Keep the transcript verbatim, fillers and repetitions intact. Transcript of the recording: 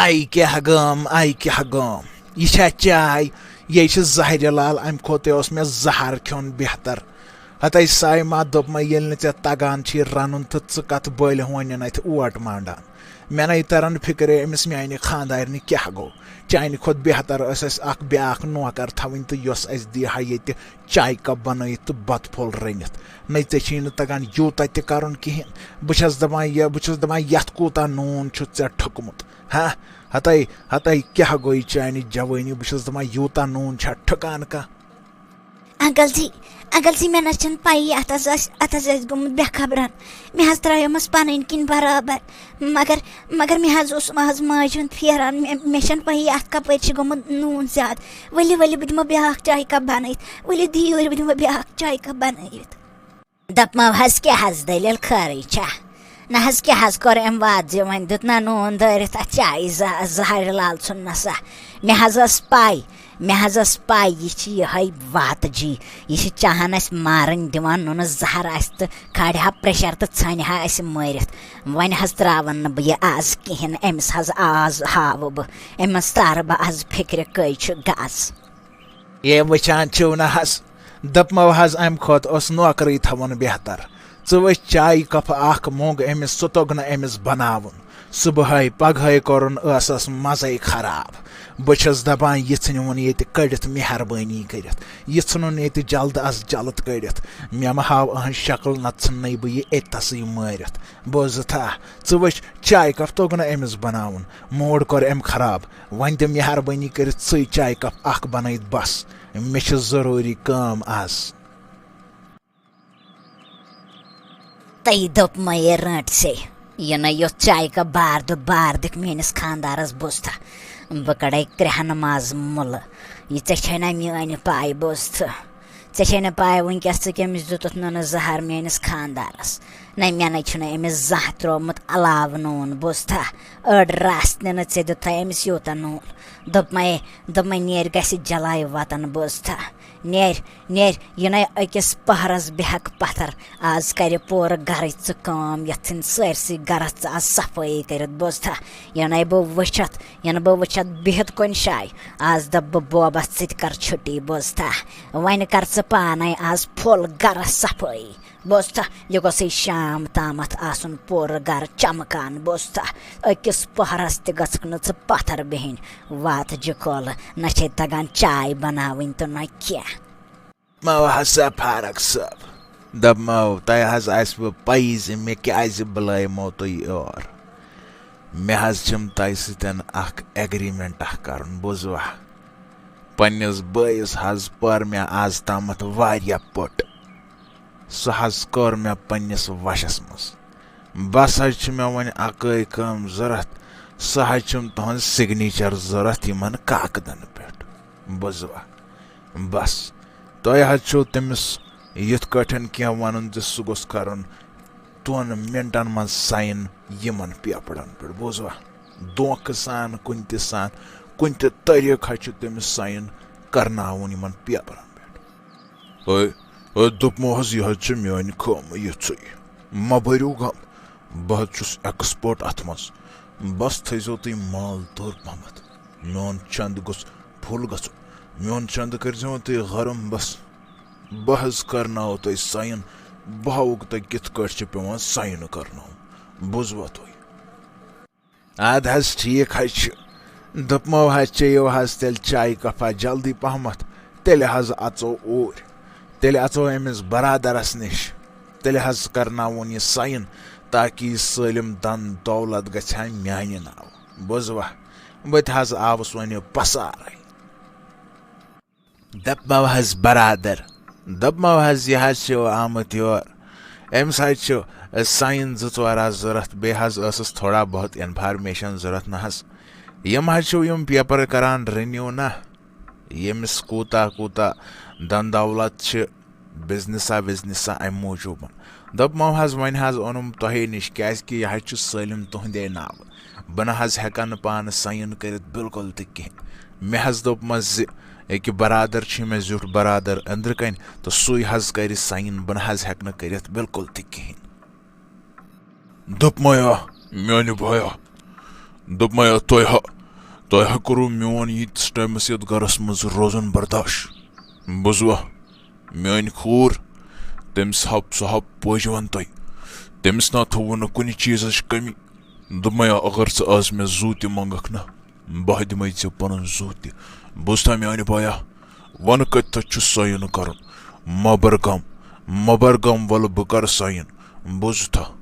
اَے کیٛاہ گام، اَے کیٛاہ گام۔ یہِ چھا چاے؟ یے چھِ زہرِ لال، اَمہِ کھۄتہٕ اوس مےٚ زہر کھیوٚن بہتر۔ ہتے سایما، دوٚپمَے، ییٚلہِ نہٕ ژےٚ تَگان چھُے رَنُن تہٕ ژٕ کَتھ بٔلۍ ہونٮ۪ن اَتھِ اوٹ مانٛڈان؟ مےٚ نَے تَران فِکرے أمِس میٛانہِ خانٛدارنہِ کیٛاہ گوٚو۔ چانہِ کھۄتہٕ بہتر ٲس اَسہِ اَکھ بیٛاکھ نوکر تھاوٕنۍ تہٕ یۄس اَسہِ دِیہِ ہا ییٚتہِ چایہِ کپ بنٲیِتھ تہٕ بتہٕ پھوٚل رٔنِتھ۔ نَے ژےٚ چھُے نہٕ تگان یوٗتاہ تہِ کرُن کِہیٖنۍ۔ بہٕ چھَس دَپان یہِ، بہٕ چھُس دَپان یَتھ کوٗتاہ نوٗن چھُ ژےٚ ٹھوٚکمُت۔ ہا، ہَتَے، ہَتَے کیٛاہ گوٚو یہِ چانہِ جوٲنی؟ بہٕ چھُس دَپان یوٗتاہ نوٗن چھا ٹھُکان کانٛہہ؟ انکل جی، انکل جی، مےٚ نہ چھَنہٕ پَیی، اَتھ حظ آسہِ، اَتھ حظ آسہِ گوٚمُت بے خبرن۔ مےٚ حظ ترٛایومَس پَنٕنۍ کِنۍ برابر۔ مگر، مگر مےٚ حظ اوس آز ماجہِ ہُنٛد پھیران۔ مےٚ، مےٚ چھَنہٕ پَیی اَتھ کَپٲرۍ چھِ گوٚمُت نوٗن زیادٕ۔ ؤلِو، ؤلِو، بہٕ دِمو بیٛاکھ چایہِ کپ بَنٲیِتھ۔ ؤلِو دِیِو، بہٕ دِمو بیٛاکھ چایہِ کپ بَنٲیِتھ۔ دَپمو حظ، کیٛاہ حظ دٔلیٖل خٲرٕے چھا؟ نہ حظ، کیٛاہ حظ کوٚر أمۍ وادٕ زِ وۄنۍ دیُت نہ نوٗن دٲرِتھ اَتھ چایہِ ز-، زہرِ لال ژھُن نہ سا۔ مےٚ حظ ٲس پَے، مےٚ حظ ٲس پَے یہِ چھِ یِہوٚے واتہٕ جی۔ یہِ چھِ چاہَن اَسہِ مارٕنۍ، دِوان نُنہٕ زَہر اَسہِ تہٕ کھالہِ ہا pressure تہٕ ژھَنہِ ہا اَسہِ مٲرِتھ۔ وۄنۍ حظ ترٛاوَن نہٕ بہٕ یہِ آز کِہیٖنۍ۔ أمِس حظ آز ہاوٕ بہٕ، أمِس تارٕ بہٕ آز فِکرِ کٔہۍ چھُ گَس۔ یے وٕچھان چھِو نہ حظ، دوٚپمو حظ، اَمہِ کھۄتہٕ اوس نوکرٕے تھاوُن بہتر۔ ژٕ وٕچھ چایہِ کپھ اکھ موٚنگ أمِس، سُہ توٚگ نہٕ أمِس بناوُن۔ صُبحٲے پگہٲے کوٚرُن ٲسَس مزَے خراب۔ بہٕ چھَس دپان، یہِ ژھٕنِوُن ییٚتہِ کٔڑِتھ مہربٲنی کٔرِتھ۔ یہِ ژھٕنُن ییٚتہِ جلد از جلد کٔڑِتھ۔ مےٚ مہ ہاو أہٕنٛز شکل، نتہٕ ژھٕننَے بہٕ یہِ أتۍ تھسٕے مٲرِتھ۔ بوزُتھا، ژٕ وٕچھ چایہِ کپ توٚگ نہٕ أمِس بناوُن۔ موڈ کوٚر أمۍ خراب۔ وۄنۍ دِ مہربٲنی کٔرِتھ ژٕے چایہِ کپ اکھ بنٲیِتھ بس۔ مےٚ چھِ ضروٗری کٲم از۔ تٔمۍ دوٚپ مےٚ رٲنٛٹسٕے، یہِ نہ یُتھ چایہِ کپ بار دِ، بار دِکھ میٲنِس خانٛدارس بوزتھا۔ بہٕ کڑے کرٛہن ماز مُلہٕ۔ یہِ ژےٚ چھے نہ میٲنۍ پاے بوزتھٕ؟ ژےٚ چھے نہ پاے وٕنکیٚس ژٕ کٔمِس دیُتُتھ نُنہٕ زہر میٲنِس خانٛدارس؟ نہ، مےٚ نَے چھُنہٕ أمِس زانٛہہ ترٛوومُت علاوٕ نوٗن، بوٗزتھا؟ أڑ رژھ تہِ نہٕ ژےٚ دیُتتھا أمِس یوٗتاہ نوٗن۔ دوٚپمَے، دوٚپمَے، نیرِ گژھِ جلایہِ وطن، بوٗزتھا؟ نیرِ، نیرِ، یہِ نَے أکِس پہرَس بیٚہَکھ پَتھر۔ آز کَرِ پوٗرٕ گَرٕچ ژٕ کٲم، یَتھ ژھٕنۍ سٲرسٕے گَرَس ژٕ آز صفٲیی کٔرِتھ، بوٗزتھا؟ یہِ نَے بہٕ وٕچھَتھ، یہِ نہٕ بہٕ وٕچھَتھ بِہِتھ کُنہِ جایہِ۔ آز دَپہٕ بہٕ بوبَس، ژٕ تہِ کَر چھُٹی، بوٗزتھا؟ وۄنۍ کَر ژٕ پانَے آز full گَرَس صفٲیی۔ بوزتھا، یہِ گوٚژھُے شام تامَتھ آسُن پوٗرٕ گَرٕ چمکان۔ بوزتھا، أکِس پۄہرَس تہِ گٔژھکھ نہٕ ژٕ پَتھر بیٚہِنۍ۔ وات جِکولہٕ، نہ چھے تَگان چاے بَناوٕنۍ تہٕ نہ کینٛہہ۔ مو ہسا فاروق صٲب، دوٚپمو، تۄہہِ حظ آسِوٕ پَیی زِ مےٚ کیٛازِ بُلٲیمو تُہۍ یور۔ مےٚ حظ چھِم تۄہہِ سۭتۍ اَکھ agreement اَکھ کَرُن، بوٗزوا؟ پنٛنِس بٲیِس حظ پٔر مےٚ آز تامَتھ واریاہ پٔٹ۔ سُہ حظ کوٚر مےٚ پنٛنِس وَشَس منٛز۔ بَس حظ چھِ مےٚ وۄنۍ اَکٲے کٲم ضوٚرَتھ، سُہ حظ چھِم تُہٕنٛز signature ضوٚرَتھ یِمَن کاکدَن پٮ۪ٹھ۔ بوٗزوا؟ بَس، تۄہہِ حظ چھُو تٔمِس یِتھ کٲٹھۍ کینٛہہ وَنُن زِ سُہ گوٚژھ کَرُن دۄن مِنٹَن منٛز sign یِمَن پیپرَن پٮ۪ٹھ۔ بوٗزوا؟ دھوکہٕ سان، کُنہِ تہِ سان، کُنہِ تہِ طریٖقہٕ حظ چھُ تٔمِس sign کَرناوُن یِمَن پیپرَن پٮ۪ٹھ۔ ہے، ہے، دوٚپمو حظ، یہِ حظ چھِ میٛانہِ کٲمہٕ یِژھٕے۔ مہ بٔرِو غم، بہٕ حظ چھُس expert اَتھ منٛز۔ بَس تھٲیزیو تُہۍ مال دوٚر پَہمَتھ۔ میون چَندٕ گوٚژھ full گژھُن۔ میون چَندٕ کٔرۍزیو تُہۍ غرم بَس۔ بہٕ حظ کَرناوو تۄہہِ sign۔ بہٕ ہاوو تۄہہِ کِتھ کٲٹھۍ چھِ پٮ۪وان sign کَرناوُن۔ بوٗزوا تُہۍ؟ اَدٕ حظ، ٹھیٖک حظ چھُ۔ دوٚپمو حظ، چیٚیِو حظ تیٚلہِ چایہِ کپھا جلدی پہمتھ۔ تیٚلہِ حظ اژو اوٗرۍ۔ تیٚلہِ اژو أمِس برادرس نِش۔ تیٚلہِ حظ کرناوُن یہِ sign، تاکہِ یہِ سٲلِم دن دولت گژھِ ہا میانہِ ناوٕ۔ بوزوا؟ بہٕ تہِ حظ آوُس وۄنۍ پسارے۔ دَپمو حظ برادر، دوٚپمو حظ، یہِ حظ چھِ آمُت یور، أمِس حظ چھِ sign زٕ ژور حظ ضوٚرَتھ، بیٚیہِ حظ ٲسٕس تھوڑا بہت information ضوٚرَتھ نہ حظ۔ یِم حظ چھِو یِم paper کَران renew نہ، ییٚمِس کوٗتاہ کوٗتاہ دَن دولت چھِ، businessا وِزنِسا، اَمہِ موٗجوٗبَن۔ دوٚپمو حظ، وۄنۍ حظ اوٚنُم تۄہے نِش، کیٛازِکہِ یہِ حظ چھُ سٲلِم تُہنٛدے ناوٕ۔ بہٕ نہ حظ ہٮ۪کہٕ نہٕ پانہٕ sign کٔرِتھ بِلکُل تہِ کِہیٖنۍ۔ مےٚ حظ دوٚپمَس زِ أکہِ برادر چھُ مےٚ زیُٹھ برادر أنٛدرٕ کَنۍ، تہٕ سُے حظ کَرِ sign، بہٕ نہ حظ ہٮ۪کہٕ نہٕ کٔرِتھ بِلکُل تہِ کِہیٖنۍ۔ دوٚپمَے آ، میٛانہِ بایہ، دوٚپمَے، تۄہہِ ہا تۄہہِ ہا کوٚروٕ میون ییٖتِس ٹایمَس یَتھ گَرَس منٛز روزُن برداش۔ بوٗزوا؟ میٲنۍ کھوٗر، تٔمِس ہا سُہ ہا پٲجوَن تۄہہِ۔ تٔمِس نا تھوٚوُ نہٕ کُنہِ چیٖزٕچ کٔمی۔ دوٚپمَے، اگر ژٕ آز مےٚ زُو تہِ منٛگَکھ نا، بہٕ ہا دِمَے ژےٚ پَنُن زُو تہِ۔ بوٗزتھا میانہِ بایا؟ وَنہٕ کَتہِ تَتھ چھُ ساین کَرُن؟ مَبَر غم، مَبَر غم، وَلہٕ بہٕ کَرٕ ساین۔ بوٗزتھا؟